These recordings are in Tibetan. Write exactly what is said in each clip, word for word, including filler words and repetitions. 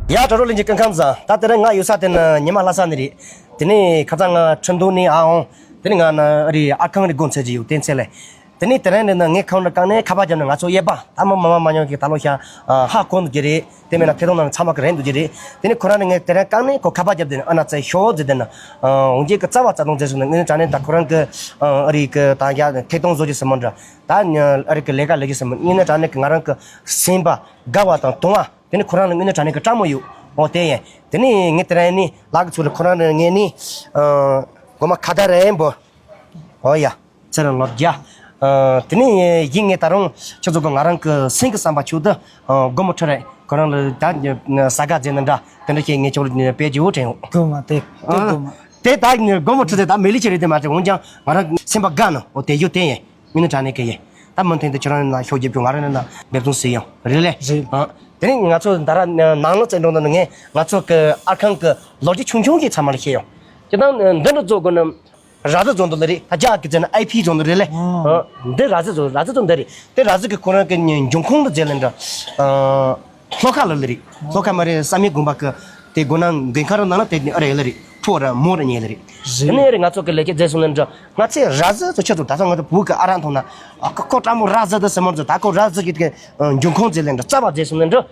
ཡ་གྲོགས་རོགས་ལྷན་རྒྱས་སྐུ་ཁམས་བཟང་། ད་དེ་རིང་ང་ཡོད་ས་དེ་ནི་ཉི་མ་ལྷ་ས་ནས་རེད། དེ་ནས་ཁ་སང་ང་ཁྲིན་ཏུའུ་ནས་ཨ་འོང་། དེ་ནས་ང་ནི་ཨ་རི་ཨར་ཁང་རེ་སྒོ་འཚོལ་གྱི་ཡོད་དེ་འཚོལ་ལེ། དེ་ནས་དེ་རིང་འདི་ནི་ངས་ཁོང་ནས་གང་ནས་ཁ་པར་བརྒྱབ་ནས་ང་ཚོ་གཡས་པ་ད་མ་མ་མ་མ་ཉོ་གི་ད་ལོ་ཤ་ཧ་གོ་འདུག་གི་རེད། དེ་མིན་ན་ཐད་གཏོང་ནང་ཚང་མ་གི་རེད་འདུག་གི་རེད། དེ་ནས་ཁོ་རང་ནས་ངས་དེ་རིང་གང་ནས་ཁོ་ཁ་པར་བརྒྱབ་དེ་ནས་ཨ་ན་ཙེ་ཤོ་ཟེར་དེ་ན་འོང་རྒྱལ་གི་རྩ་བ་རྩ་དོན་མཛད་སོང་ནས་དངོས་གནས་དྲང་གནས་ད་ཁོ་རང་གི་ཨ་རི་གི་ད་ཡ་ཐད་གཏོང་བཟོ་རྒྱུ་ཟེར་མོ་འདྲ། ད་ཨ་རི་གི་ལས་ཀ་ལས་རྒྱུ་ཟེར་མོ་དངོས་གནས་དྲང་གནས་གི་ང་རང་གི་སེམས་པ་དགའ་བ་དང་དུང་བ། དེ་ནི་ཁོ་རང་ལ་དངོས་གནས་དྲང་གནས་ཀྱི་སྤྲང་མོ་ཡོད། འོ་དེ་ཡིན། དེ་ནི་ངས་དེ་རིང་ནི་ལག་གི་ཚུལ་ལ་ཁོ་རང་ནི་ངས་ནི་ཨ་སྒོ་མ་ཁ་བརྡ་རེ་འབོ། འོ་ཡ། ཚེ་རིང་ལོ་བརྒྱ། ཨ་དེ་ནི་ཡིན་ངས་ད་རུང་ཁྱོད་ཚོ་གི་ང་རང་གི་སེམས་ཀྱི་བསམ་པ་ཆུ་དུ་ཨ་སྒོ་མོ་ཁྲིད་རེད། ཁོ་རང་ལ་ད་ས་ག་རྫས་ནི་འདྲ་དེ་འདྲ་བཤད་ངས་ཁྱོད་ལ་དཔེ་བརྗོད་དྲན་འོ། སྒོ་མ་དེ་དེ་ཨ་སྒོ་མ། དེ་ད་སྒོ་མོ་ཁྲིད་དེ་ད་མི་ལི་ཆེ་རེད་དེ་མ་ཚད་འོན་ཀྱང་ང་རང་སེམས་པ་དགའ་ནི་འོ་དེ་ཡོད་དེ་ཡིན། མི་ནི་དྲང་གནས་ཀྱི་ཡིན། ད་མུ་མཐུད་དུ་ཁྱོད་རང་ནི་ན་ཤོག་རྒྱབ་ཀྱི་ང་རང་ནི་ན་འབད་བརྩོན་བྱེད་ཡོང་རེད་ལེ། རེད། ཨ། དེ་ནས་ང་ཚོ་ད་ར་ནང་ལོགས་བཙན་འགྲོ་འདི་ནི་ངས་ང་ཚོ་གི་ཨར་ཁང་གི་ལོ་རྒྱུས་ཆུང་ཆུང་ཞིག་ཚང་མ་ལ་བཤད་ཡོང་། སྤྱིར་བཏང་འདི་འདྲ་བཟོ་དགོས་ན་ར་ཟི་བཟོ་འདུག་ལེ་རེད། ད་རྒྱ་གི་ཟེར་ན་ཨའི་ཕི་བཟོ་འདུག་རེད་ལེ། ཨ། འདི་ར་ཟི་བཟོ་ར་ཟི་བཟོ་འདི་རེད། དེ་ར་ཟི་གི་ཁོ་རང་གི་འབྱུང་ཁུངས་འདི་ཟེར་ལེ་འདྲ། ཨ། ལྷོ་ཁ་ལ་ལེ་རེད། ལྷོ་ཁ་མ་རེད་བསམ་ཡས་དགོན་པ་གི་དེ་སྒོ་ནང་མགོན་ཁང་ར་ནང་ལ་དེ་ཨ་རེ་ལེ་རེད། ཕོ་ར་མོ་ར་ཉེ་ལེ་རེད། དེ་ནས་རེད་ང་ཚོ་གི་ལས་ཀ་མཛད་སོང་ལེ་འདྲ། ང་ཚོས་ར་ཟི་ཚོ་ཁྱོད་ཚོ་ད་ཚོ་ང་ཚོ་བུ་གི་ཨ་ར་མཐོང་ན་ཨ་ཁོ་ཁོ་ཀྲ་མོ་ར་ཟི་དེ་སེ་མོར་ཚོ་ད་ཁོ་ར་ཟི་གི་དེ་འབྱུང་ཁུངས་མཛད་ལེ་འདྲ་རྩ་བ་མཛད་སོང་ལེ་འདྲ།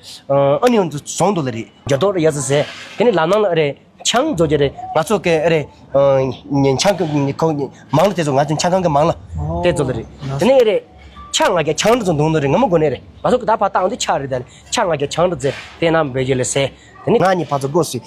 ཨ་ནི་ཡོང་ཚོ་བཟུང་འདུག་ལེ་རེད། རྒྱ་ཐོག་ར་ཡ་ཟི་ཟེ། དེ་ནས་ལ་ནང་ལ་རེད། ཆང་བཟོ་རྒྱུ་རེད། ང་ཚོ་གི་རེད། ཆང་གི་ཁོ་མང་ལ་དེ་ཚོ་ང་ཚོ་ཆང་ཁང་གི་མང་ལ་དེ་ཚོ་ལ་རེད། དེ་ནས་རེད། ཆང་ང་རྒྱ་ཆང་འདྲ་ཚོ་འདུག་ནོ་རེད། ང་མ་གོ་ནས་རེད། ང་ཚོ་གི་ད་ཕ་བཏང་དུ་ཆ་རེད་ད་ལེ། ཆང་ང་རྒྱ་ཆང་འདྲ་ཚེ་དེ་ན་འབོད་རྒྱུ་ལེ་ཟེ། དེ་ནས་ང་གཉིས་ཕ་ཚོ་སྒོ་སུ་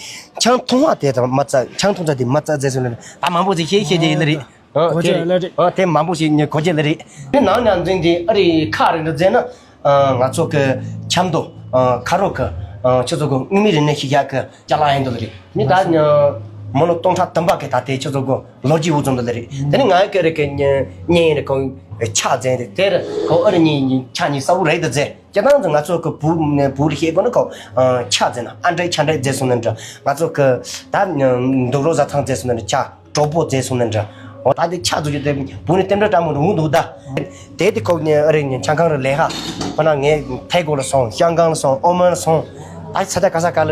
ཆང་འཐུང་བ་དེ་དང་མ་རྩ་ཆང་འཐུང་ཚ་དེ་མ་རྩ་ཚེ་སུ་ལ་ད་མང་པོ་ཞིག་ཤེས་ཤེས་རྒྱུ་ཡིན་ལེ་རེད། ཨ་གོ་དེ་རེད། ཅེས་ལེ་རེད། ཨ་དེ་མང་པོ་ཞིག་ཉེ་གོ་ཅེས་ལེ་རེད། དེ་ནང་ནང་འཛིན་དེ་ཨ་རི་ཁ་རེ་འདྲ་མཛད་ན། ཨ་ང་ཚོ་གི་ཆབ་མདོ་ཨ་ཁ་རོག་གི་ཨ་ཁྱོད་ཚོ་གི་དངུལ་མི་རིག་གནས་ཤིག་ཡག་གི་ཅ་ལག་ཡིན་འདུག་ལེ་རེད། མི་ད་ཉ་མི་ལོ་སྟོང་ཕྲག་བདུན་པ་གི་ད་དེ་ཁྱོད་ཚོ་གི་ལོ་རྒྱུས་འུ་ཚོ་འདུག་ལེ་རེད། དེ་ནི་ང་གི་རེ་གི་ཉེ་ཉེ་རེ་ཁོང་ཆ་འཛིན་རེ་དེ་རེ་ཁོང་ཨ་རི་ཉིན་ཉིན་ཆ་ཉིན་ས་བོ་རེད་དུ་འཛིན། སྤྱིར་བཏང་ང་ཚོ་གི་བུ་བུ་རེ་ཤེས་དགོས་ན་ཁོང་ཆ་འཛིན་ན་ཨ་འདྲེ་ཆ་འདྲེ་འཛིན་སོང་ན་འདྲ། ང་ཚོ་གི་ད་འདུག་རོགས་ཟ་ཐང་འཛིན་སོང་ན་འདྲ་ཆ། གྲོགས་པོ་མཛད་སོང་ན་འདྲ། འོ་ད་དེ་ཆ་འཛུགས་རྒྱུ་དེ་བུ་ནི་རྟེན་འབྲེལ་འདྲ་མོ་རུང་འདུག་ད། དེ་དེ་ཁོག་ནས་ཨ་རི་ནས་ཆང་ཁང་རུ་ལས་ཧ། ཁོ་ན་ངས་ཐའི་གོ་ལ་སོང་ཤང་ཀང་ལ་སོང་ཨོ་མན་ལ་སོང་། ད་ས་ཆ་ག་ས་ག་ལ་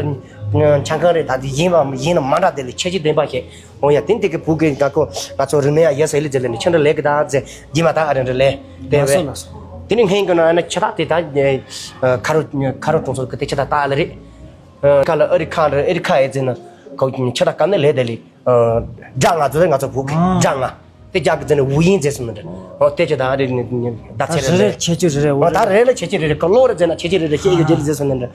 ཆང་ཁང་རེད། ད་དེ་ཡིན་པ་ཡིན་ན་མ་འདྲ་དེ་ལས་ཁྱད་ཆོས་ལྡན་པ་ཞིག་འོ་ཡ་དེ་འདི་གི་བུ་གི་ང་ཁོ་ང་ཚོ་རིག་གནས་ཡ་ཡ་ཟེ་ལི་ཟེ་ལི་ནས་ཁྱེད་འདྲ་ལས་གི་ད་ཟེ་རྗེས་མ་ད་ཨ་རི་འདྲ་ལས་དེ་ལ་སོ་བས། ལ་སོ། དེ་ནས་སྔན་གི་ན་ཨ་ན་ཆ་ད་དེ་ད་ཁ་རོ་ཁ་རོ་གྲོང་ཚོ་གི་དེ་ཆ་ད་ད་ཨ་ལ་རེད། ཁ་ལ་ཨ་རི་ཁ་འདྲ་ཨ་རི་ཁ་ཡ་ཟེ་ན་ཁོ་ཆ་ད་ག་ནས་ལས་དེ་ལས། སྦྲ་ང་ཚོ་དེ་ང་ཚོ་བུ་གི་ཨ་སྦྲ་ང་། དེ་རྒྱ་གི་ཚེ་ནས་ཝུ་ཡིན་ཟེར་སོང་ནི་འདྲ། ཨོ་དེ་ཅི་ད་ཨ་རི་ནི་ད་ཚེ་རེ་རེ་རེ་ལས། ཁྱེད་ཀྱི་རེ་རེ་ཨོ་ད་རེ་ལ་ཁྱེད་ཀྱི་རེ་རེ་ཀ་ལོ་རེ་ཟེར་ན་ཁྱེད་ཀྱི་རེ་རེ་ཤེས་ཡོད་ཀྱི་རེད་ཟེར་སོང་ནི་འདྲ།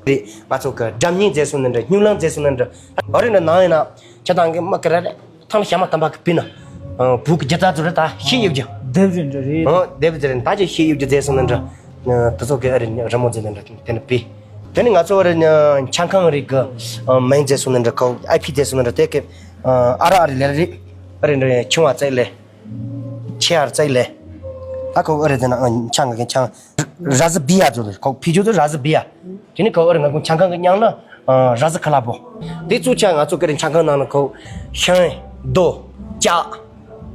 རེད། ང་ཚོ་གི་སྒྲ་སྙན་ཟེར་སོང་ནི་འདྲ་སྨྱུག་ལམ་ཟེར་སོང་ནི་འདྲ། ཨ་རི་ནི་ནང་ཡིན་ན་ཁྱེད་དང་གི་མ་གི་རེ་རེ་ཐང་ལ་ཞྭ་མ་དམ་པ་གི་པི་ན། བུ་གི་རྒྱ་ཚ་ཚོ་རེ་ད་ཤེས་ཡོད་ཀྱི། དེབ་རེ་འདྲ་རེད། ཨོ་དེབ་ཟེར་ད་ཅི་ཤེས་ཡོད་ཀྱི་ཟེར་སོང་ནི་འདྲ། དེ་ཚོ་གི་ཨ་རི་རི་མོ་ཟེར་ནི་འདྲ་དེ་ནི་པི། དེ་ནི་ང་ཚོ་རེ་ཆང་ཁང་རིགས་གི་མིང་ཟེར་སོང་ནི་འདྲ་ཁོ་ཨའི་ཕི་ཟེར་སོང་ནི་འདྲ་དེ་གི་ཨ་ར་ཨ་རི་ལེ་རེད། ཨ་རི་འདྲ་ཆུང་བ་བཙལ་ལེ། ཆེ་ཨར་བཙལ་ལེ། ད་ཁོ་ཨ་རི་ཟེར་ན་ཆང་གི་ཆང་ར་ཟི་བི་ཡ་ཚོ་ལེ་ཁོ་ཕི་ཇོ་ཚོ་ར་ཟི་བི་ཡ། དེ་ནི་ཁོ་ཨ་རི་ང་ཁོ་ཆང་ཁང་གི་མྱང་ལ་ར་ཟི་ཁ་ལ་པོ། དེ་ཚོ་ཆ་ང་ཚོ་གི་རེ་ཆང་ཁང་ནང་ན་ཁོ་ཤང་རྡོ་ལྕགས།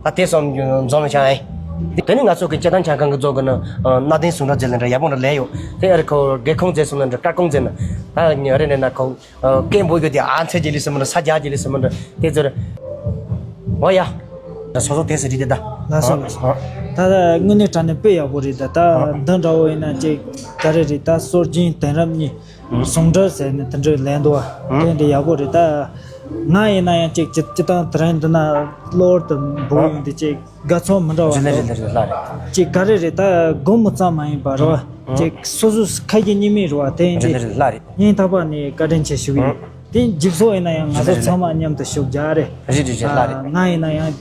ད་དེ་སོང་འཛོམས་བྱ་ཨེ། དེ་ནི་ང་ཚོ་གི་སྤྱིར་བཏང་ཆང་ཁང་གི་རྫོགས་གི་ནི་གནའ་དེང་ཟུང་འབྲེལ་མཛད་ལེ་འདྲ་ཡག་པོ་འདྲ་ལས་ཡོད། དེ་ཨ་རི་ཁོ་རྒྱལ་ཁོངས་མཛད་སོང་ན་འདྲ་སྐར་ཁོངས་མཛད་ན་ད་ཉི་རེ་ནས་ན་ཁོ་སྐད་འབོད་རྒྱུ་དེ་ཨ་འཚེར་གྱི་ལི་སི་མ་འདྲ་ས་རྒྱག་གྱི་ལི་སི་མ་འདྲ་དེ་ཚོར་འོ་ཡ། ད་སོ་སོ་དེ་སི་རི་དེ་ད། ལ་སོ་ལ་སོ། ད་དངོས་གནས་དྲང་གནས་དཔེ་ཡག་པོ་རེད་ད། ད་འདི་འདྲ་བོ་ཡིན་ན་ཅིག་ག་རེ་རེད་ད། སྲོལ་རྒྱུན་དེང་རབས་གཉིས་ཟུང་འབྲེལ་ཟེར་ནས་དེ་འདྲའི་ལས་འདུག་བ། དེ་འདྲ་ཡག་པོ་རེད་ད། ང་ཡིན་ན་ཡང་ཅིག་ཅི་ཅི་དང་དེ་རིང་འདི་ན་གློ་བུར་དུ་འབུ་ཡོང་དུས་ཅིག་དགའ་ཚོར་མི་འདྲ་བ་རེད་ལེ་རེད་ལེ་རེད་ལ་རེད། ཅིག་ག་རེ་རེད་ད་སྒོར་མོ་ཙམ་མ་ཡིན་པ་རེད་བ། ཅིག་སོ་སོ་ཁ་ཡི་ཉི་མ་རེད་བ། དེ་ཡིན་རེད་ལེ་དུས་རེད་ལ་རེད། སྙིང་ཐག་པ་ནས་བཀའ་དྲིན་ཆེ་ཞུ་གི་ཡིན། དེ་འཇིགས་སོགས་ཡིན་ན་ཡང་ང་ཚོ་ཚང་མ་མཉམ་དུ་ཞུགས་རྒྱ་རེད། རེད་རེད་རེད་ལ་རེད། ང་ཡིན་ན་ཡང་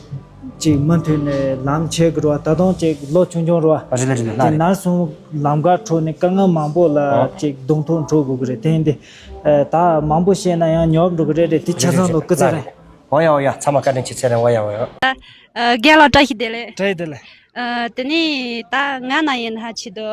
ཅིག་མུ་མཐུད་ནས་ལམ་ཆས་དགོས་རེད་བ། ད་དུང་ཅིག་ལོ་ཆུང་ཆུང་རེད་བ། རེད་རེད་རེད་ལ་དེ་རེད། ནར་སོང་ལམ་ཁ་འཕྲོ་ནས་དཀའ་ངལ་མང་པོ་ལ་ཅིག་གདོང་ཐུག་འགྲོ་དགོས་ཀྱི་རེད། དེ་ཡིན་དུས་ད་མང་པོ་བཤད་ན་ཡང་ཉོབ་འགྲོ་གི་རེད་རེད། དེ་ཆ་ཚང་ལོ་སྐུ་ཚེ་རིང་། འོ་ཡ་འོ་ཡ། ཚང་མ་བཀའ་དྲིན་ཆེ། ཚེ་རིང་། འོ་ཡ་འོ་ཡ། ཨ། རྒན་ལགས་བཀྲ་ཤིས་བདེ་ལེགས། བཀྲ་ཤིས་བདེ་ལེགས། ཨ། དེ་ནས་ད་ང་ན་ཡིན་ན་ཆེད་དུ་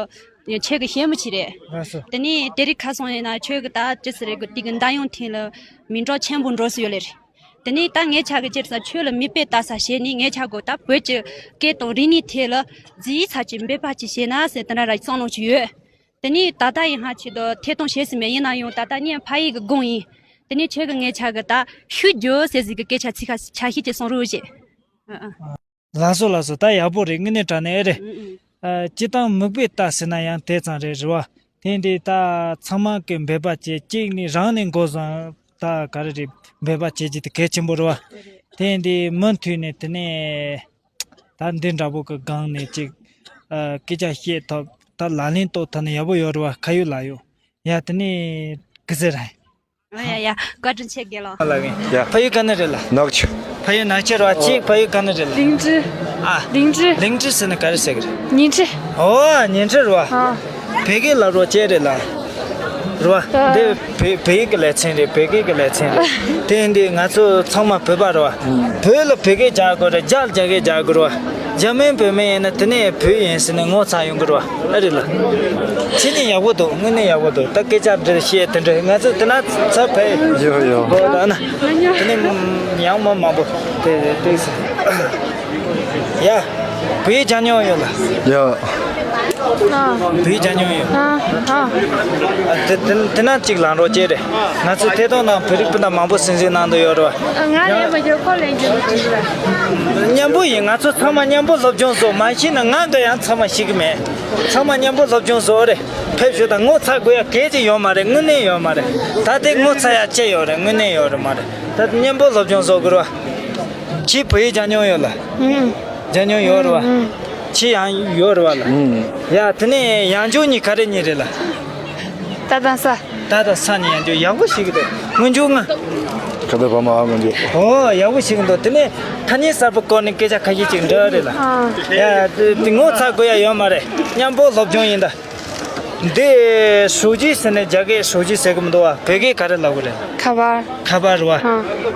ཁྱེད་ཀྱི་ཞལ་མི་ཆེ་རེད། ལགས་སོ། དེ་ནས་དེ་རིང་ཁ་སང་ཡིན་ན་ཁྱོད་ཀྱི་ད་ཅི་ཟེར་རེད་གི་དེ་གི་མདའ་ཡོང་ཐེངས་ལ་མིང་གྲགས་ཆེན་པོ་འགྲོ་སྲིད་ཡོད་ལེ་རེད། དེ་ནས་ད་ངའི་ཆ་གི་ཅི་ཟེར་ཁྱོད་ལ་མིག་དཔེ་ལྟ་ས་བྱས་ནས་ངའི་ཆ་གོ་ད་བོད་ཀྱི་སྐད་དང་རིག་གནས་ཐད་ལ་རྫིག་ས་ཅིག་འབད་པ་ཅིག་བྱས་ན་ཟེར་དེ་འདྲ་ར་བསམ་བློ་ཅིག་ཡོད། དེ་ནས་ད་ལྟ་ཡིན་ཧ་ཆེད་དུ་ཐད་གཏོང་བྱེད་སྲིད་མེད། ཡིན་ན་ཡང་ད་ལྟ་ངས་ཕ་ཡུལ་གྱི་དགོངས་ཡིན། དེ་ནས་ཁྱེད་ཀྱི་ངའི་ཆ་གི་ད་ཤུགས་རྒྱུ་ཟེར་ཟིག་གི་སྐད་ཆ་ཚིག་ཁ་ཆ་ཤས་ཀྱི་གསུང་རོགས་བྱེད། ཨ་ཨ། ལགས་སོ་ལགས་སོ། ད་ཡག་པོ་རེད། དངོས་གནས་དྲང་གནས་ཨེ་རེད། ཨ་ཨ། ཨ། སྤྱིར་བཏང་མིག་དཔེ་ལྟ་ཟེར་ན་ཡང་དེ་ཙམ་རེད། རེད་བ། དེ་འདི་ད་ཚང་མ་གི་འབད་པ་བྱེད། གཅིག་ནས་རང་ནས་འགོ་བཟུང་། ད་ག་རེ་རེད། འབད་པ་བྱེད་རྒྱུ་དེ་གལ་ཆེན་པོ་རེད་བ། དེ་འདི་མུ་མཐུད་ནས་དེ་ནས་ད་འདི་འདྲ་པོ་གི་སྒང་ནས་ཅིག་ཨ། སྐད་ཆ་བཤད་ཐུབ། ད་ལག་ལེན་གཏོང་ཐུབ་ན་ཡག་པོ་ཡོད་རེད་བ། ཁ་ཡོད་ལག་ཡོད། ཡ་དེ་ནས་གི་ཟེར་ར། ཨ་ཡ་ཡ། བཀའ་དྲིན་ཆེ་དགེ་ལགས། ལགས་ཡིན། ཡ། ཕ་ཡུལ་ག་ནས་རེད་ལགས། ནག་ཆུ། ཕ་ཡུལ་ནག་ཆུ་རེད་བ། ཁྱེད་ཕ་ཡུལ་ག་ནས་རེད་ལགས། ལིང་ཀྲི། ཨ། ལིང་ཀྲི། ལིང་ཀྲི་ཟེར་ན་ག་རེ་ཟེར་གི་རེད། ཉིང་ཁྲི། ཨོ། ཉིང་ཁྲི་རེད་བ། ཨ། བོད་སྐད་ལབ་རོགས་བྱེད་རེད་ལགས། རེད་བ། ཨ། འདི་བོད་བོད་ཡིག་གི་ལེ་ཚན་རེད། བོད་སྐད་ཀྱི་ལེ་ཚན་རེད། དེ་ཡིན་དུས་ང་ཚོ་ཚང་མ་བོད་པ་རེད་བ། བོད་ལ་བོད་སྐད་རྒྱག་དགོས་རེད། རྒྱ་ལ་རྒྱ་སྐད་རྒྱག་དགོས་རེད་བ། འཇར་མན་བོད་མི་ཡིན་ན་དེ་ནས་བོད་ཡིན་ཟེར་ནས་ངོ་ཚ་ཡོང་གི་རེད་བ། ཨ་རེད་ལགས། ཁྱེད་ནི་ཡག་པོ་འདུག་དངོས་གནས་ཡག་པོ་འདུག་ད་སྐད་ཆ་འདིར་བཤད་དེ་འདྲ། ང་ཚོ་དེ་ན་ཚ་བས། ཡོ་ཡོ། གོ་ད་ན། དེ་ནས་ཡང་མ་མང་པོ་དེ་དེ་ཟེར། ཡ། བོད་ཡིག་སྦྱང་མྱོང་ཡོད་ལགས། ཡ། བོད་ཡིག་སྦྱང་མྱོང་ཡོད། ཨ། ཨ། དེ་དེ་དེ་ན་གཅིག་ལབ་རོགས་བྱེད་རེད། ང་ཚོ་ཐད་གཏོང་ནང་བོད་རིགས་སྤུན་ཟླ་མང་པོ་གསན་གཟིགས་གནང་འདོད་ཡོད་རེད་བ། ང་ལས་མ་འགྱུར་ཁོ་ལས་འགྱུར་མ་བྱེད་རེད། མཉམ་པོ་ཡིན། ང་ཚོ་ཚང་མ་མཉམ་པོ་སློབ་སྦྱོང་བཟོ་མ་ཤེས་ན་ང་འདྲ་ཡང་ཚང་མ་ཤེས་གི་མེད། ཚང་མ་མཉམ་པོ་སློབ་སྦྱོང་བཟོ་རེད། ཕེབས་ཞུ་དང་ངོ་ཚ་དགོས་ཡ་གལ་ཅིག་ཡོད་མ་རེད། དངོས་གནས་ཡོད་མ་རེད། ད་ལྟའི་ངོ་ཚ་ཡ་ཅི་ཡོད་རེད། དངོས་གནས་ཡོད་རེད་མ་རེད། ད་མཉམ་པོ་སློབ་སྦྱོང་བཟོ་དགོས་རེད་བ། ཁྱེད་བོད་ཡིག་སྦྱང་མྱོང་ཡོད་ལ། ཨུམ། སྦྱང་མྱོང་ཡོད་རེད་བ། ཨུམ། ཁྱེད་ཡང་ཡོད་རེད་བ་ལ། ཨུམ། ཡ་དེ་ནས་ཡང་འཇུག་གཉིས་ག་རེ་གཉིས་རེད་ལ། ད་དང་ས། ད་དང་ས་ནས་ཡང་འཇུག་ཡག་པོ་ཞིག་གི་འདུག་སྔོན་འཇུག་ལྔ། ག་དང་བ་མ་འ་སྔོན་འཇུག་ཨོ་ཡག་པོ་ཞིག་གི་འདུག་དེ་ནས་ཐ་སྙད་གསར་པ་སྐོར་ནས་སྐད་ཆ་ཁ་ཤས་ཅིག་འདྲི་རེད་ལ། ཨ། ཡ་དེ་དེ་ངོ་ཚ་དགོས་ཡ་ཡོད་མ་རེད། མཉམ་པོ་སློབ་སྦྱོང་ཡིན་ད། འདི་手机ཟེར་ནས་རྒྱ་སྐད་手机ཟེར་གི་མི་འདུག་བ། བོད་སྐད་ག་རེ་ལབ་གི་རེད། ཁ་པར། ཁ་པར་རེད་བ། ཨ།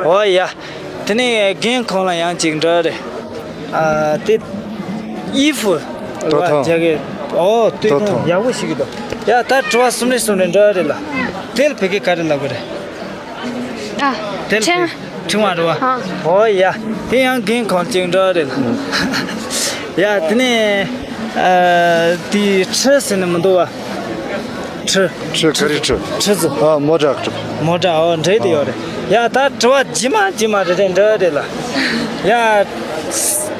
ཨོ་ཡ། དེ་ནས་རྒན་ཁོང་ལ་ཡང་ཅིག་འདྲི་རེད། ཨ་དེ་衣服ཐོ་ཐོ། རྒྱ་སྐད། ཨོ་དེ་ཐོ་ཐོ། ཡག་པོ་ཞིག་གི་འདུག་ཡ་ད་དྲི་བ་གསུམ་རེ་གསུམ་རེ་འདྲི་རེད་ལ། དེ་ལ་བོད་སྐད་ག་རེ་ལབ་གི་རེད། ཨ། དེ་ལ་ཕྲེང་། ཕྲེང་བ་རེད་བ། ཨ། ཨོ་ཡ། དེ་ཡང་རྒན་ཁོང་ཅིག་འདྲི་རེད་ལ། ཡ་དེ་ནས་ཨ་དེ་ཁྲི་ཟེར་ནས་མི་འདུག་བ། ཁྲི། ཁྲི་ག་རེ་ཁྲི། ཁྲི་ཟེར། ཨ་མོ་ཊ་ཁྲི། མོ་ཊ། ཨོ་འདྲེ་དེ་ཡོད་རེད། ཡ་ད་དྲི་བ་རྗེས་མ་རྗེས་མ་རེ་རེ་འདྲི་རེད་ལ། ཡ་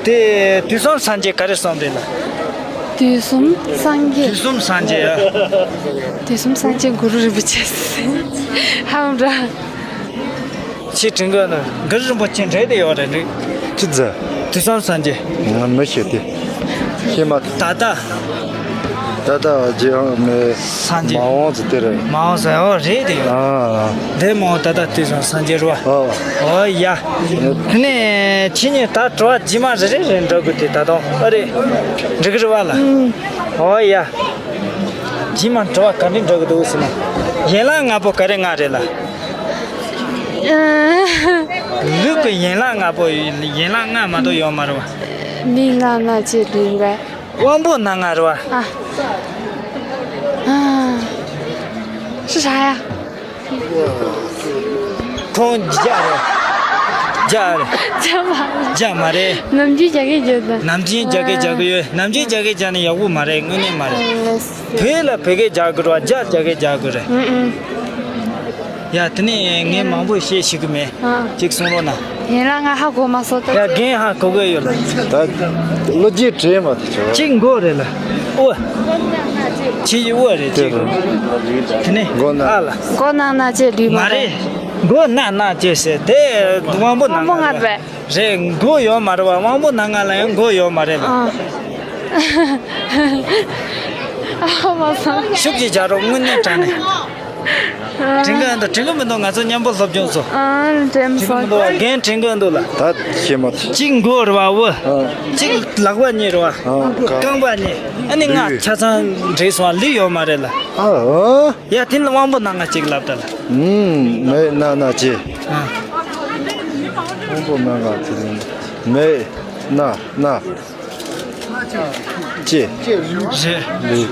དེ་དུས་གསུམ་སངས་རྒྱས་ག་རེ་གསུངས་རེད་ལ། དུས་གསུམ་སངས་རྒྱས། དུས་གསུམ་སངས་རྒྱས་ཨ། དུས་གསུམ་སངས་རྒྱས་གུ་རུ་རིན་པོ་ཆེ་ཟེར། ཧམ་ར། ཁྱེད་དྲན་གི་ནི་གུ་རུ་རིན་པོ་ཆེ་འདྲེ་དེ་ཡོད་རེད་འདྲེ། ཅི་ཟེར། དུས་གསུམ་སངས་རྒྱས། ང་མི་ཤེས་ཏེ། ཤེས་མ་ཐུབ། ད་ལྟ། ད་ལྟ་རྗེས་མི། སངས་རྒྱས། མ་འོངས་ཟེར་དེ་རེད། མ་འོངས་ཟེར་ཨོ་རེད་དེ་ཡོད། ཨ། འདི་མ་འོངས་ད་ལྟ་དུས་གསུམ་སངས་རྒྱས་རེད་བ། ཨོ། ཨོ་ཡ། དེ་ནས་ཁྱེད་གཉིས་ད་དྲི་བ་རྗེས་མ་རེ་རེ་རེ་འགྲོ་དགོས་ཏེ་ད་དུང་ཨ་རེད། འགྲིག་གི་རེད་བ་ལ། ཨོ་ཡ། རྗེས་མ་དྲི་བ་ག་འདྲ་འགྲོ་གི་འདུག་ཟེར་ན། ཡན་ལག་ལྔ་པོ་ག་རེ་ལྔ་རེད་ལ། ལུས་ཀྱི་ཡན་ལག་ལྔ་པོ་ཡན་ལག་ལྔ་མ་གཏོགས་ཡོད་མ་རེད་བ། མིག་རྣ་སྣ་ལྕེ་ལུས་རེད། དབང་པོ་སྣ་ལྔ་རེད་བ། ཨ། ཨ། 是啥呀？ ཁོང་རྒྱ་རེད། རྒྱ་རེད། རྒྱ་མ་རེད། རྒྱ་མ་རེད། ནམ་རྒྱུན་རྒྱ་སྐད་རྒྱག་ད། ནམ་རྒྱུན་རྒྱ་སྐད་རྒྱག་གི་ཡོད། ནམ་རྒྱུན་རྒྱ་སྐད་རྒྱག་ན་ཡག་པོ་མ་རེད། དངོས་གནས་མ་རེད། ཨ། བོད་ལ་བོད་སྐད་རྒྱག་དགོས་རེད་བ། རྒྱ་རྒྱ་སྐད་རྒྱག་དགོས་རེད། ཨུ་ཨུ། ཡ་དེ་ནས་ངས་མང་པོ་བཤད་ཤེས་ཀྱི་མེད། ཨ། གཅིག་གསུང་རོགས་གནང་། ཡན་ལག་ལྔ་ཧ་གོ་མ་སོང་ད། ཡ་རྒན་ཧ་གོ་གི་ཡོད་ལ། ད་བློ་རྒྱུད་དྲན་མ་ཐུབ་ཆོག་གཅིག་མགོ་རེད་ལ། དབུ། ཁྱེད་ཀྱི་དབུ་རེད་གཅིག་དེ་ནས་མགོ་ན། ཨ་ལ། མགོ་ན་སྣ་ལྕེ་ལུས་མ་མ་རེད། མགོ་ན་སྣ་ལྕེ་ཟེར་དེ་དབང་པོ་ན་དབང་པོ་ལྔ་ལྔ་རེད། རེད། མགོ་ཡོད་མ་རེད་བ། དབང་པོ་སྣ་ལྔ་ལ་ཡང་མགོ་ཡོད་མ་རེད་ལ། ཨ། ཨ་མ་སང་། ཤུགས་ཀྱིས་བྱ་རོགས་དངོས་གནས་དྲང་གནས། དྲན་གི་འདུག་དྲན་གི་མི་འདུག་ང་ཚོ་མཉམ་པོ་སློབ་སྦྱོང་བཟོ། ཨ་དྲན་དྲན་གི་མི་སོང་། འདུག་བ། རྒན་དྲན་གི་འདུག་ལ། ད་ཤེས་མ་ཐུབ། གཅིག་མགོ་རེད་བ་དབུ། ཨ། གཅིག་ལག་པ་གཉིས་རེད་བ། ཨ། རྐང་པ་གཉིས། ཨ་ནི་ང་ལུས། ཆ་ཚང་འདྲེས་སོང་བ། ལུས་ཡོད་མ་རེད་ལ། ཨ། ཨ། ཡ་དེ་ལ་དབང་པོ་སྣ་ལྔ་གཅིག་ལབ་ད་ལ། ཨུམ། མིག་རྣ་སྣ་ལྕེ། ཨ། དབང་པོ་སྣ་ལྔ་དེ་ལ་མིག་རྣ་སྣ། ལྕེ། རེད། ལུས།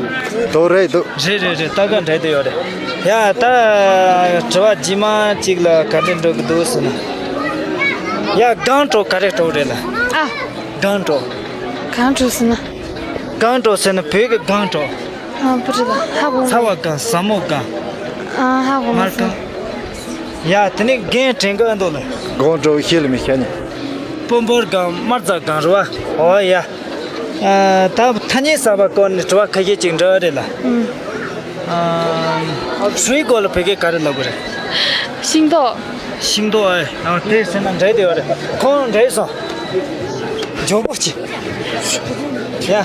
དོ་རེད་འདུག་རེད་རེད་རེད། ད་ག་འདྲ་དེ་ཡོད་རེད། ཡ་ད་དྲི་བ་རྗེས་མ་གཅིག་ལ་ག་འདྲ་འགྲོ་གི་འདུག་ཟེར་ན། ཡ་སྒང་དྲུག་ག་རེ་དྲུག་རེད་ལ། ཨ། སྒང་དྲུག་སྒང་དྲུག་ཟེར་ན། སྒང་དྲུག་ཟེར་ན་བོད་ཀྱི་སྒང་དྲུག 啊，不知道，哈古。 ཚ་བ་གང་ཟ་མོ་གང་啊，哈古 མར་གང་། ཡ་དེ་ནི་རྒན་དྲན་གི་ཨ་འདུག་ལ། དགོང་དྲོ་ཤེས་ལ་མི་ཤེས་ནི། སྤོ་འབོར་གང་དམར་རྫ་གང་རེད་བ། ཨོ་ཡ། ཨ་ད་ཐ་སྙད་གསར་པ་སྐོར་ནས་དྲི་བ་ཁ་ཤས་ཅིག་འདྲི་བ་རེད་ལ། ཨ་སུའི་སྐོར་ལ་བོད་སྐད་ག་རེ་ལབ་གི་རེད། 星豆。 ཤིང་ཏོག་ཨེ། ཨ་དེ་ཟེར་ན་འདྲེ་དེ་བ་རེད། ཁོང་འདྲེ་སོང་། འཇོན་པོ་ཅིག་ཡ།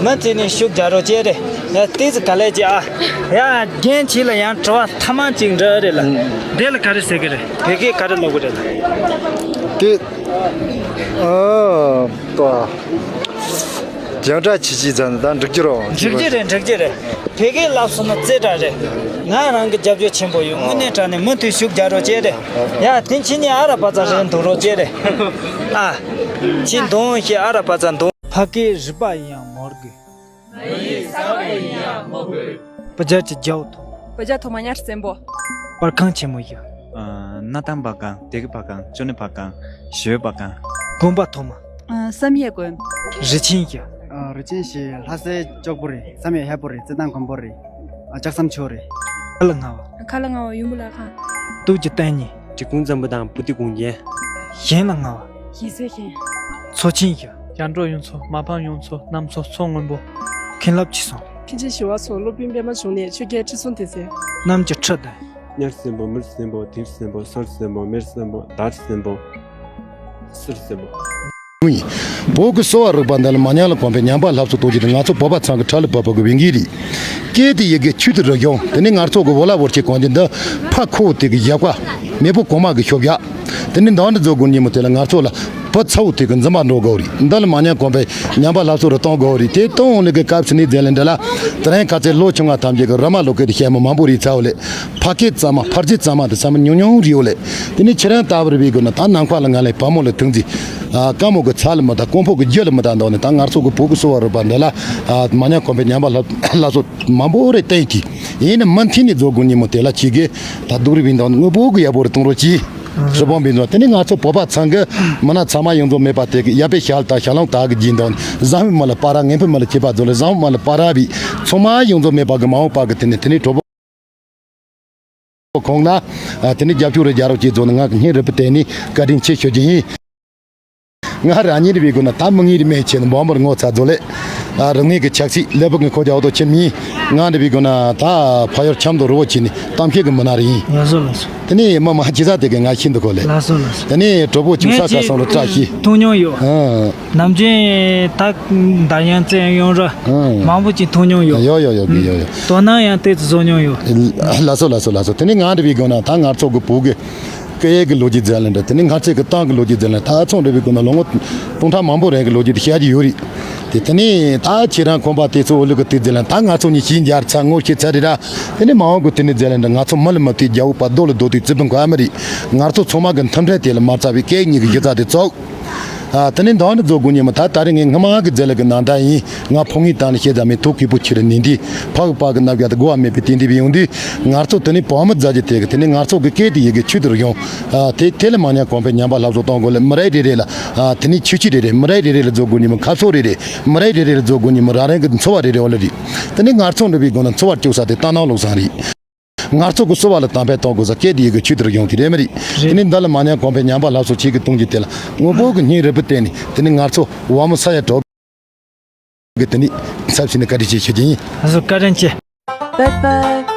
མི་དེ་ནི་ཤུགས་རྒྱག་རོགས་བྱེད་རེད། ཡ་ཏི་ཙི་ག་ལས་ཅི་ཨ། ཡ་རྒན་ཁྱེད་ལ་ཡང་དྲི་བ་ཐ་མ་ཅིག་འདྲི་རེད་ལ། དེ་ལ་ག་རེ་ཟེར་གི་རེད། བོད་སྐད་ག་རེ་ལབ་གི་རེད་ལ། དེ། ཨ་ཏོ། རྒྱང་བསྒྲགས་ཆེ་ཆེ་ཙམ་ད་འགྲིག་གི་རོ། འགྲིག་གི་རེད། འགྲིག་གི་རེད། བོད་སྐད་ལབ་སོང་ན་རྩེ་དྲག་རེད། ང་རང་གི་རྒྱབ་སྐྱོར་ཆེན་པོ་ཡོད། དངོས་གནས་དྲང་གནས་མུ་མཐུད་ཤུགས་རྒྱག་རོགས་བྱེད་རེད། ཡ་དེ་ཁྱེད་གཉིས་ཨ་ར་པ་ཙ་རེད་འདུག་རོགས་བྱེད་རེད། ཨ། ཁྱེད་གདོང་ཞིག་ཨ་ར་པ་ཙ་འདུག་ཕ་སྐད་རིག་པ་ཡིན་ཡང་མོ་དགོས། མི་ཡི་ས་བོན་ཡིན་ཡང་མོ་དགོས། སྤུ་རྒྱལ་གྱི་རྒྱལ་པོ་ཐོག་སྤུ་རྒྱལ་ཐོག་མ་ཉར་སྲན་པོ། པར་ཁང་ཆེན་མོ་ཡ། ཨ། སྣ་ཐང་པར་ཁང་། སྡེ་དགེ་པར་ཁང་། ཅོ་ནེ་པར་ཁང་། ཞོལ་པར་ཁང་། དགོན་པ་ཐོག་མ། ཨ། བསམ་ཡས་དགོན། རི་ཆེན་ཡ། ཨ། རི་ཆེན་ཞེས་ལྷ་སའི་ལྕོག་པོ་རེད། བསམ་ཡས་ཧས་པོ་རེད། རྩེད་ཐང་མགོན་པོ་རེད། ཨ། ལྕགས་ཟམ་ཆོས་རེད། ཁ་ལ་ང་བ། ཁ་ལ་ང་བ་ཡུམ་བུ་བླ་ཁང་། དུག་གི་གཏན་ཉིད། འབྲི་གུང་འཛམ་བུ་དང་པུ་ཏི་གུང་རྒྱན། གཞན་ལ་ང་བ། ཡིད་ཚད་ཞན། མཚོ་ཆེན་ཡ། རྒྱ་འབྲོག་ཡུལ་མཚོ། མ་ཕམ་ཡུལ་མཚོ། གནམ་མཚོ། མཚོ་སྔོན་པོ། མཁན་སློབ་ཆོས་སྲུང་། མཁན་ཆེན་ཞི་བ་འཚོ། སློབ་དཔོན་པད་མ་འབྱུང་གནས། ཆོས་རྒྱལ་ཁྲི་སྲོང་ལྡེ་བཙན། གནམ་གྱི་ཁྲི་དང་། གཉའ་ཧྲི་སྲན་པོ། མི་རི་སྲན་པོ། དིང་རི་སྲན་པོ། སོ་རི་སྲན་པོ། མེ་རི་སྲན་པོ། དར་སྲན་པོ། སུ་རི་སྲན་པོ། ཡིན། བོད་ཀྱི་གསོ་བ་རིག་པ་འདི་ལ་མ་ཉམས་ལ་གོང་འཕེལ་ཉམས་པ་སླར་གསོ་གཏོང་རྒྱུ་དེ་ང་ཚོ་བོད་པ་ཚང་གི་ཁྲག་ལ་བབས་པ་གི་འོས་འགན་རེད། སྐད་དེ་ཡི་གེ་ཆོས་དེ་རིག་གཞུང་། དེ་ནས་ང་ཚོ་གི་འོ་ལ་བོར་ཆེ་གོང་རྒྱུ་འདི་ཕ་ཁོ་དེ་གི་ཡག་པ། མེས་པོ་གོང་མ་གི་ཤོབ་ཡ། དེ་ནས་འདང་འདི་རྫོགས་དགོས་ཉིན་མོ་དེ་ལ་ང་ཚོ་ལ་བུ་ཚ་བོ་དེ་གི་འཛིན་པ་འགྲོ་དགོས་རེད། འདི་ལ་མ་ཉམས་གོང་འཕེལ་ཉམས་པ་སླར་གསོ་རུ་གཏོང་དགོས་རེད། དེ་གཏོང་འོང་ལེ་གི་སྐབས་སུ་ནས་རྫས་ལས་འདྲ་ལ། དེ་རིང་ཁ་ཚེ་ལོ་ཆུང་བ་ཐམས་ཅད་ཀྱི་ར་མ་ལོ་སྐད་དེ་བཤད་མོ་མང་པོ་རེད་ཚ་བོ་ལེ། ཕ་སྐད་གཙང་མ་ཕར་རྒྱུད་གཙང་མ་དེ་ཚང་མ་ཉུང་ཉུང་རེད་བོ་ལེ། དེ་ནས་ཁྱེད་རང་ལྟ་བུར་བའི་སྒོ་ནས་ད་ནམ་མཁའ་ལ་ང་ལས་བུ་མོ་ལ་ཐུག་འཛི། ཨ། དཀའ་མོ་གི་ཚ་ལ་མི་ད་ཀོང་ཕོ་གི་རྒྱུ་ལ་མི་ད་འདོག་ནས། ད་ང་ཚོ་གི་བོད་ཀྱི་གསོ་བ་རིག་པ་འདི་ལ། ཨ། མ་ཉམས་གོང་འཕེལ་ཉམས་པ་སླར་སླར་གསོ་མང་པོ་རེ་བསྟན་གྱིས། ཡིན་ནི་མུ་མཐུད་ནས་རྫོགས་དགོས་ཉིན་མོ་དེ་ལ་ཁྱེད་ཀྱིས་ད་སྡུག་རུས་བའི་འདང་དངོས་པོ་གི་ཡག་པོ་རེ་གཏོང་རོགས་གྱིས། ཧྲི་བོང་བི་ནོ། དེ་ནས་ང་ཚོ་བོད་པ་ཚང་གི་མི་སྣ་ཚང་མ་ཡོངས་རྫོགས་མེད་པ་དེ་གི་ཡ་པེ་ཤལ་དང་ཤ་ལོང་དག་གི་རྗེས་འདོན་བཟང་བོའི་མི་ལ་པ་ར། ངན་པའི་མི་ལ་ཁྱད་པར་རྫོགས་ལ་བཟང་བོའི་མི་ལ་པ་ར་བི་ཚང་མ་ཡོངས་རྫོགས་མེད་པ་གི་མ་འོངས་པ་གི་དེ་ནས་དེ་ནས་གྲོགས་པོ་ཁོང་ལ། ཨ། དེ་ནས་རྒྱབ་སྐྱོར་རེ་རྒྱག་རོགས་བྱེད་རྫོགས་ནས་ང་གི་སྙིང་རུས་པའི་སྟེང་ནས་བཀའ་དྲིན་ཆེ་ཞུ་རྒྱུ་ཡིན། ང་རང་ཉིད་རེ་བའི་སྒོ་ན་ད་མི་ངན་རེ་མེད་ཆེ་ནས་འབོམ་པར་ངོ་ཚ་རྫོགས་ལེ། ཨ། རང་ངེད་ཀྱི་ཆགས་སྲིད་ཀླད་པ་ངས་ཁོ་རྒྱག་འོ་དོ་ཆེ་མིན། ང་འདི་བའི་སྒོ་ན་ད་ཕ་ཡུལ་ཆབ་མདོ་རི་བོ་ཆེ་ནས་གཏམ་བཤད་ཀྱི་མི་སྣ་རེ་ཡིན། ལགས་སོ་ལགས་སོ། དེ་ནས་མི་མང་ཇི་ས་དེ་གས་ང་ཤིན་ཏུ་གོ་ལེ། ལགས་སོ་ལགས་སོ། དེ་ནས་གྲོགས་པོ་ཁྱིམ་ས་ངས་ཁ་སང་རུ་བཀྲ་ཤིས། མཐོང་མྱོང་ཡོད། ཨང་། ནམ་རྒྱུན་ད་འདར་ཡང་བཙན་ཡོང་ར། ཨང་། མང་པོ་ཅིག་མཐོང་མྱོང་ཡོད། ཡོ་ཡོ་ཡོ་གི་ཡོ་ཡོ། དོ་སྣང་ཡང་ཏོག་ཙམ་བཟོ་མྱོང་ཡོད། ལགས་སོ་ལགས་སོ་ལགས་སོ། དེ་ནས་ང་འདི་བའི་སྒོ་ན་ད་ང་ཚོ་གི་བོད་གི་སྐད་ཡིག་གི་ལོ་རྒྱུས་ཟེར་ལེ་འདྲ། དེ་ནས་ང་ཚོའི་གི་ཏང་གི་ལོ་རྒྱུས་ཟེར་ལེ། ད་ཚོང་འབྲེལ་བའི་སྒོ་ནས་ལོ་ངོ་སྟོང་ཕྲག་མང་པོ་རིང་གི་ལོ་རྒྱུས་དེ་བཤད་རྒྱུ་ཡོད་རེད། དེ་དེ་ནས་ད་ཁྱེད་རང་ཁོམ་པ་དེ་ཚོ་འོ་ལུག་གི་དུས་ཟེར་ལེ། ད་ང་ཚོ་གཉིས་ཤིང་རྒྱར་ཚ་ངོ་ཤེས་ཚ་རེད་ར། དེ་ནས་མ་འོངས་གི་དུས་ནས་ཟེར་ལེ་འདྲ། ང་ཚོ་མི་ལ་མི་བལྟས་རྒྱ་འོག་པ་རྡོ་ལ་རྡོ་བལྟས་རྩི་བུ་འགོ་ཨ་མི་རེད། ང་ཚོ་ཚང་མ་གི་མཐུན་སྒྲིལ་དེ་ལ་མ་རྩ་བའི་སྐད་གཉིས་གི་གཞི་རྩ་དེ་བཙུགས། ཨ། དེ་ནས་འདང་ནི་རྫོགས་དགོས་ཉིན་མོ་ད་ད་རེས་ངས་སྔ་མ་གི་རྫས་ལ་གི་ནང་ད་ཡིན། ང་ཕོ་ངའི་ཏང་ནས་བཤད་ཙམ་མེད། ཐུགས་ཁུར་པོ་ཆེ་རུ་ནན་ཏན། ཕ་གི་པ་གི་རྣམ་གཞག་དེ་གོ་བ་མེད་པའི་དེ་འདྲ་བའི་ཡོང་དུས། ང་ཚོ་དེ་ནས་བོད་མི་མཛའ་རྒྱུ་དེ་གི་དེ་ནས་ང་ཚོ་གི་སྐད་དེ་ཡི་གེ་ཆོས་དེ་རུ་ཡོང་། ཨ། དེ་དེ་ལ་མ་ཉམས་གོང་འཕེལ་ཉམས་པ་སླར་གསོ་གཏོང་དགོས་ལ། མི་རིགས་རེ་རེ་ལ། ཨ། དེ་ནས་ཆོས་ཆོས་རེ་རེ། མི་རིགས་རེ་རེ་ལ་རྫོགས་དགོས་ཉིན་མོ་ཁ་ཕྱོགས་རེ་རེ། མི་རིགས་རེ་རེ་ལ་རྫོགས་དགོས་ཉིན་མོ་རང་རང་གི་འཚོ་བ་རེ་རེ་འོ་ལ་རེད། དེ་ནས་ངར་ཚོ་འགྲོ་བའི་སྒོ་ནས་འཚོ་བར་བཅུག་ས་དེ་ལྟ་ནང་ལོག་བཟང་རེད། ང་ཚོ་གི་གསོ་བ་ལ་དམ་པའི་གཏོང་དགོས་ས་སྐད་དེ་ཡི་གེ་ཆོས་དེར་ཡོང་དེ་རེད་མི་རེད། རེད། དེ་ནི་འདི་ལ་མ་ཉམས་གོང་འཕེལ་ཉམས་པ་སླར་གསོ་ཆེད་ཀྱི་གཏོང་རྒྱུ་དེ་ལ་དངོས་པོ་གི་སྙིང་རུས་པའི་སྟེང་ནས། དེ་ནི་ང་ཚོ་བ་མོ་ས་ཡ་གྲོགས་ཀྱི་དེ་ནི་ཚབ་བྱས་ནས་བཀའ་དྲིན་ཆེ་ཞུ་རྒྱུ་ཡིན། ང་ཚོ་བཀའ་དྲིན་ཆེ། Bye bye.